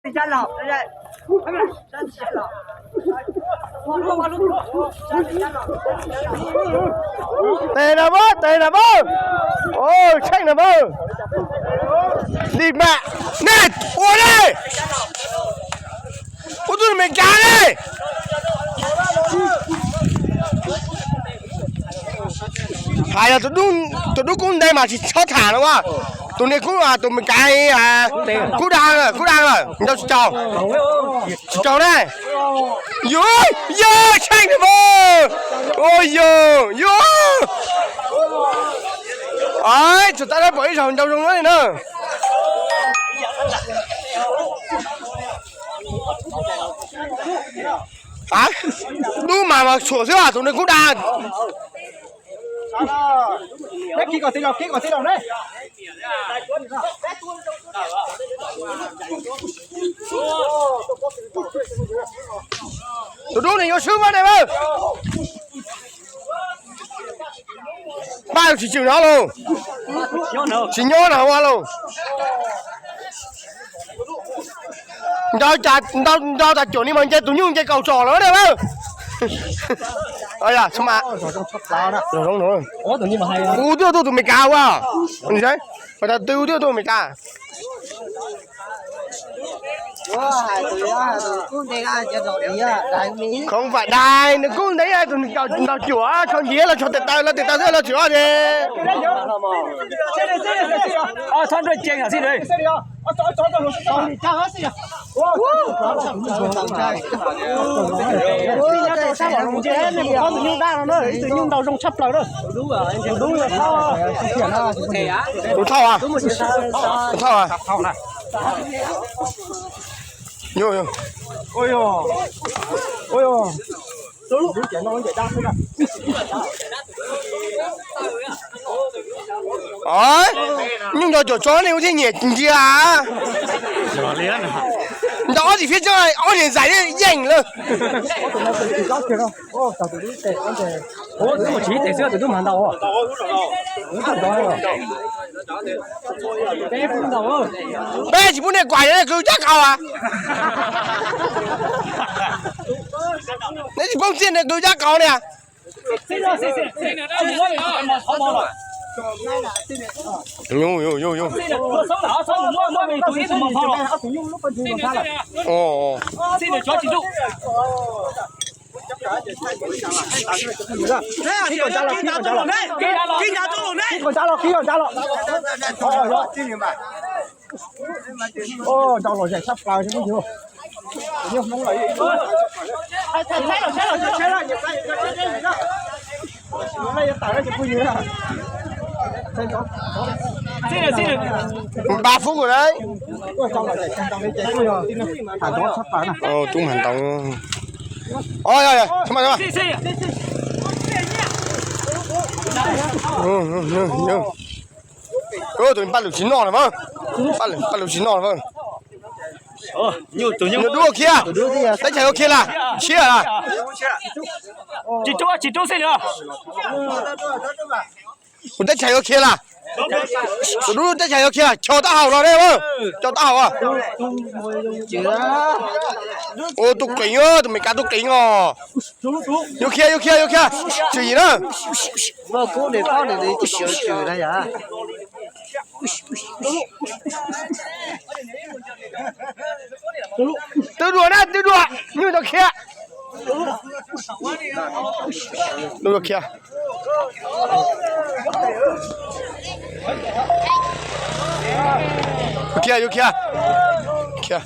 Tes na pab, tes na pab. Tsheej na pab. Li mam, nej ua li. Ua tus Meskas li. Hais yog tus dub kub ntev mas tsis txhob tham no as. Tus niag kub, tus Meskas, kub dag, kub dag lawm, nrau tsis tsaug. Tsis tsaug na. Yus, yog Tsheej na pab. Ua yog, yog. Tsuas tab lab pom ib zaug nrau zoo li na. Dub mas mas txhuam xwb, tus niag kub dag. Tus dub nws yuav swb pab ne pab. Pab tsis tswm no lauj. Tsis nyob no ua lauj. Nrau tas cuam ni mas nce tus nyuj nce kaus tsom lawm ne pab. Ua twb tuaj tus Meskas ua. Ua tas twb tuaj tus Meskas. Khoom vam dais nws kub ntev tus ntaus cuam tsho ntiav los tsho tes taw los tes taw xwb los tsis ob ces. Tus thauj a, tus thauj a. Nyuj nco cuam tso ne kuv thiaj nyiam ntsia. Ntaus ob tsis phiab tsob ob niag ntxais yeej lawm. Peb tsis pub nej kuam yog nej kwv cab qaus a. Nej tsis pub txiaj nej kwv cab qaus ne. Nrau los zaim sab plaws. Ba phút rồi đấy. Tub Hmoob ntaus. Tus paj lwm tsis noj lawm. Paj lwm tsis noj lawm. Nws dub ua khiav. Teb chaws ua khiav lawm. Tshiab lawm. Tsis rub, tsis rub xwb nws. Kuv teb chaws ua khiav lawm. Tus dub teb chaws ua khiav, cho taub hau los ne. Cho taub hau. Ua tus qeev, tus Meskas tus qeev os. Yuav khiav, yuav khiav, yuav khiav. Tswm yim na. Twb dua na, twb dua. Nyuj tau khiav. Twb dua khiav. Khiav, yuav khiav. Khiav.